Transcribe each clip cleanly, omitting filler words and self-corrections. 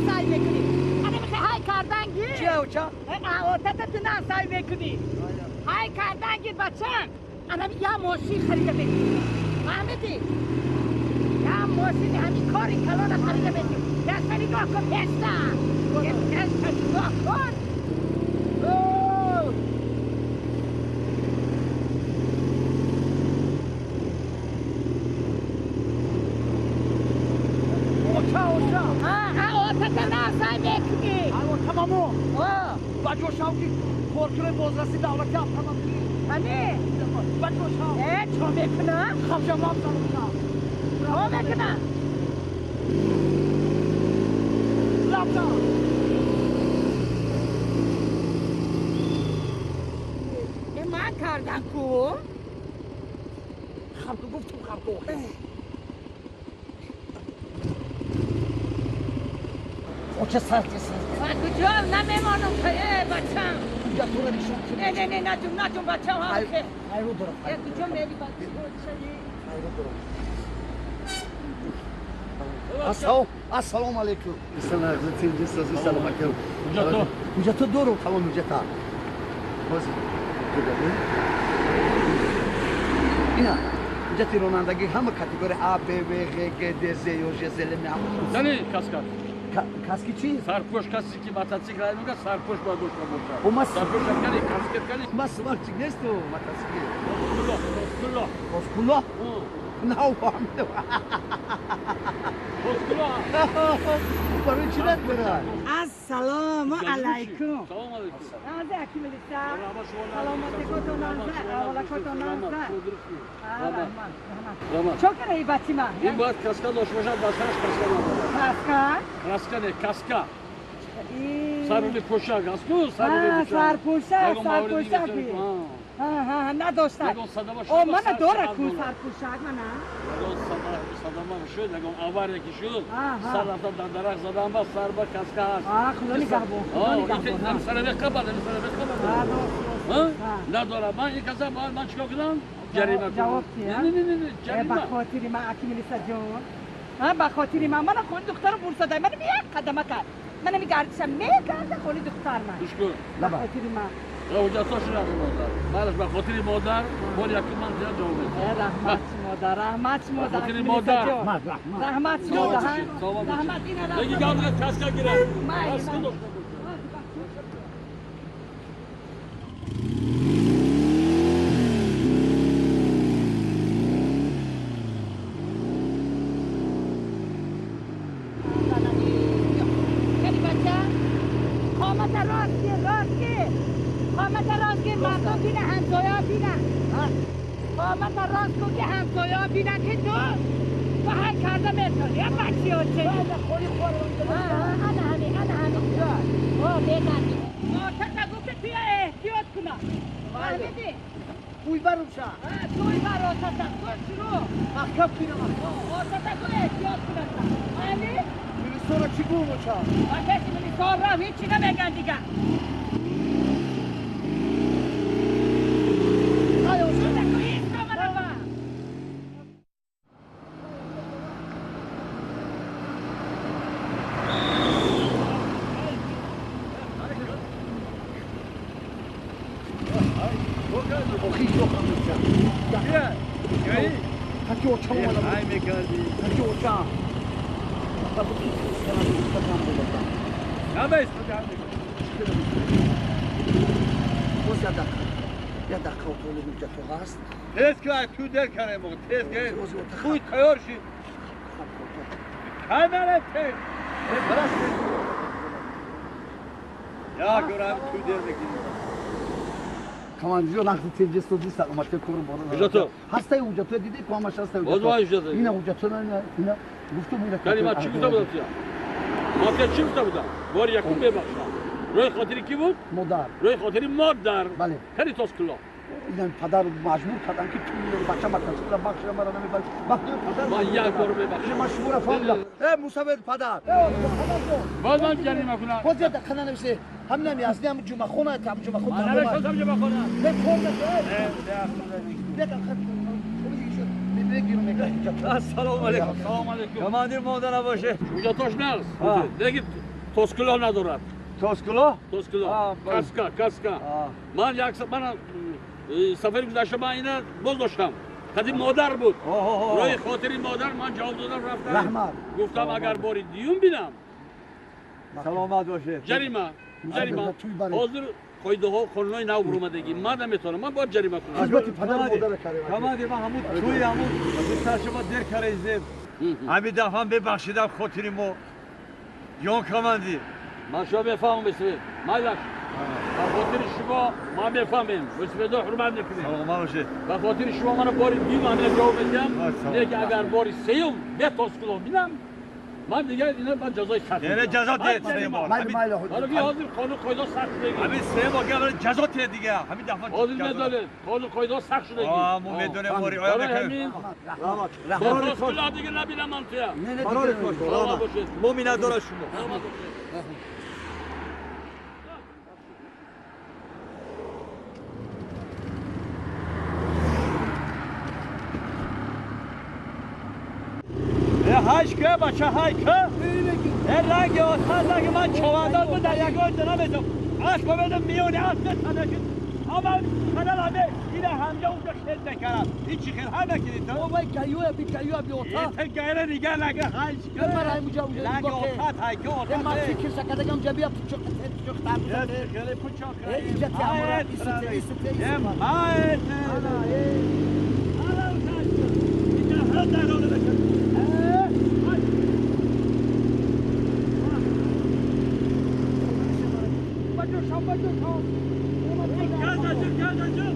сай мекунӣ. Ана михай ҳай кардан гир. Чия оча? Отата ту на сай мекунӣ. Ҳай кардан гир бачам. Ана я мошин харида метӣ. Фаҳмидӣ? Я мошини ҳамин кори калона харида метӣ. Даста нигоҳ кун пешта. Пешта нигоҳ кун. Оча, оча. Отата на сай мекунӣ. Тамамо. Ба ҷо шав ки коркунои бозраси давлати автомобилӣ. Ҳами? Ба ҷо шав. Чо мекунам? Хавҷамам занушам. Чо мекунам? Лабзан. Ман кардам ку? Хаб гуфтум хаб ку. Оча сарти сарти. Ман куҷо намемонам бачам. Куҷа тура нишон кунӣ? Не, не, не, наҷум, наҷум бачам ҳам. Хайру дорам. Куҷо мери бачам? Хайру дорам. Ассалому алайкум. Салом алайкум. Ҳуҷҷато дорам, тамом ҳуҷҷата. Ҳозир. Ина ҳуҷҷати ронандагӣ ҳама категория А, Б, В, Ғ, Г, Д, З, Ё, Ж, З, Л, М. Зани каска. Каски чӣ? Сарпӯш касе ки мотоцикл рай мекунад, сарпӯш бояд дошта бошад. Сарпӯш кани, каскет кани. Ма сварчик несту мотоцикл. Кулло, кулло. Кулло? Нафаҳмидам. Кулло. Барои чӣ надорад? Ассалому алайкум. Салом алайкум. Наза акимилиса. Саломатикотон наза, аввалакотон наза. Раҳмат. Чо кара бачима? Ин бояд каска дошта бошад, ба сараш каска надорад. Каска? Каска не, каска. Сарули пӯшак аст ку? Сарпӯшак, сарпӯшак. Надошта. О, мана дора ку сарпӯшак, мана. Ягон садама шуд, ягон авария ки шуд, сар рафта дар дарахт задан ба сар ба каска ҳаст. Худо нигаҳбон, худо нигаҳбон. Сара меқабад, сара меқабад. Надорам. Ман ин каса бояд ман чикор кунам? Ҷарима кунам. Ҷавоб тия? Не, не, не, ҷарима. Ба хотири ман Акимилиса ҷон. Ба хотири ман мана хони духтарам бурсадай. Мана як қадама кард. Мана мегардишам, мегарда хони духтар ман. Гӯш кун. Ба хотири ман. Ҳуҷҷатҳошо надо модар. Балаш ба хотири модар, бори якум ман зиёд ҷавоб медиҳам. Раҳмат модар, раҳмат модар. Ба хотири модар. Раҳмат модар. Раҳмат ина раҳмат. Беги гавдра каска гирад. Каска дошта бошад. قامت راست کن که همسایه‌ها بینن که تو هر کرده میتونی یا بچی ها چه انا همین انا همین بگردی آتتا گفت که توی احتیاط کنم فهمیدی؟ توی برم شا توی بر آتتا تو شروع محکم کنم آتتا گفت احتیاط کنم فهمی؟ میلیسا را چی گوم چا؟ کسی میلیسا را هیچی نمیگن دیگه. Тез ки ту дер карем, тез ки. Хуй тайёр шид. Камера тез. Я гурам ту дер мекунӣ. Командир нақди тенҷи суди саломатӣ курум боро. Ҳуҷҷато. Ҳастаи ҳуҷҷато дидӣ ку ҳамаш ҳастаи ҳуҷҷато. Боз ҳуҷҷато. Ина ҳуҷҷато ина гуфтум ина. Кали ман чӣ гуфта будам туя? Ман туя чӣ гуфта будам? Бори якум бебахшам. Рӯи хотири кӣ буд? Модар. Рӯи хотири модар. Бале. Кали тос кулло. Ина падар маҷбур кардам ки ту бача мотосикла бахшида мара намебар. Вақти падар ман як бор мебахшам. Ман шуморо фаҳмидам. Э мусаввир падар. Боз ман ҷарима кунам. Боз як дақиқа нанависе. Ҳаминам язди ҳам ҷумъахона ҳам ҷумъахон. Ман намешносам ҷумъахона. Не кор накун. Не дақиқа. мегирам мегирам. Ассалому алайкум. Салом алейкум. Командир монда набоше. Ҳуҷҷатош нағз. А. Лекин тоскуло надорад. Тоскуло? Тоскуло. А, бале. Каска, каска. А. Ман як ман сафари гузашта ман ина боз доштам. Қадим модар буд. Оҳо. Роҳи хотири модар ман ҷавоб додам рафтам. Раҳмат. Гуфтам агар бори дуюм бинам Саломат боше. ҷарима. Ҷарима. Туй баред. Ҳозир қоидаҳо қонунҳои нав буромадагӣ. Ман наметавонам. Ман бояд ҷарима кунам. Хизмати падару модара кардем. Командир ман ҳамун туи ҳамун духтар шумо дер карезем. Ҳамин дафъа бебахшидам хотири мо. Ҷон командир. Ман шумо мефаҳмам бисвед. Майлаш. Ба хотири шумо ман мефаҳмем. Бисведо ҳурмат мекунем. Саломат боше. Ба хотири шумо мана бори дуюм ҳамина ҷавоб медиҳам. А, салом. Лекин агар бори сеюм бе тоскуло бинам, ман дигар ина ман ҷазои сахт Яъне медиҳам. ҷазо Ман дед се ҷарима. бор. Майли майли. Ҳоло ки ҳозир қонун қоидаҳо сахт шудагӣ. Ҳамин се бор гап ҷазо тед дига. Ҳамин дафъа. Ҳозир медонед, қонун қоидаҳо сахт шудагӣ. А, мо медонем, мо риоя Барои мекунем. ҳамин Раҳмат. бо тоскуло дигар набинам ман туя. Не, не, Барори дигар кор. Саломат бошед. Мо миннатдора шумо. Саломат бошед. Ҳай ка бача ҳай ка. Э ранги отаз ранги ман човандоз буд дар ягон ҷо намедам. Асп медам миёни асп метанашид. Ама канал ҳаме ина ҳамҷа унҷа хел мекард. Ин чӣ хел ҳама киди ту? Вай каюя би каюя би ота. Э гайра нига лага ҳай ка. Ман ҳай муҷа уҷа Ранги нигоҳ ке. отаз ҳай ка Э ман отаз. фикр сакадагам ҷабия пучоқ пучоқ тарбуза. Хеле пучоқ. Э инҷа тиамора исите исите Э исите. май. Ана э. Ана отаз. Инҷа ҳар дарона бекар. Э ҳай. Газ ачыр, газ ачыр.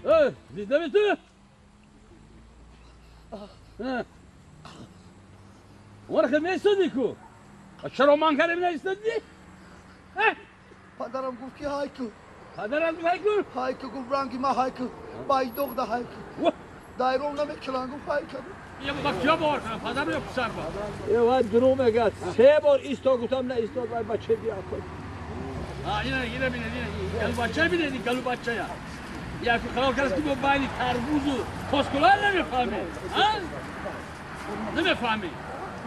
Э, зинда ми ту? Э. Ора хел меистоди ку? Чаро ман кардем наистодӣ? Э? Падарам гуфт ки ҳайку. Падарат гуфт ҳайку? Ҳайку гуфт ранги ма ҳайку. Байдоғ да ҳайку. Во! Дайром намекунан гуфт ҳайку. Я ба киё бовар кунам? Падарам ё писар ба? Э вай дурӯғ мегӯяд. Се бор истод гуфтам на истод вай бача бия кун. А, ина ина бинед, ина галубача бинед, ин галубачая. Яку халол кард ки бо байни тарбузу тоскула намефаҳмед. А? Намефаҳмед.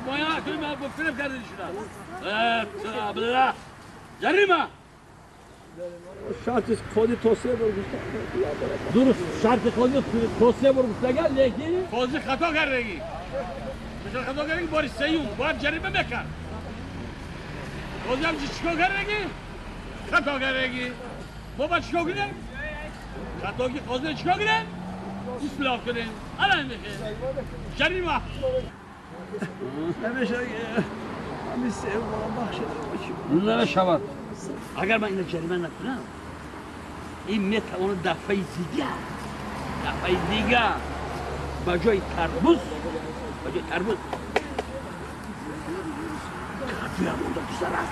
Моя куй ма бо фиреб кардед шуда. Э, бла. Ҷарима! Шарти ходи то се бор гуфтам. Дуруст, шарти ходи то се бор гуфтага, лекин қози хато кардагӣ. Мисол хато кардагӣ бори сеюм бояд ҷарима мекард. Қози ҳам чикор кардагӣ? Хато кардагӣ. Мо бояд чикор кунем? Хатоги қозиро чикор кунем? Ислоҳ кунем. Ана мехе. Ҷарима. Намеша ҳамин се бор бахшида бошӣ. Намешавад. Агар ман ина ҷарима накунам, ин метавонад дафъаи дигар, дафъаи дигар ба ҷои тарбуз, ба ҷои тарбуз кадуя монда гузарад.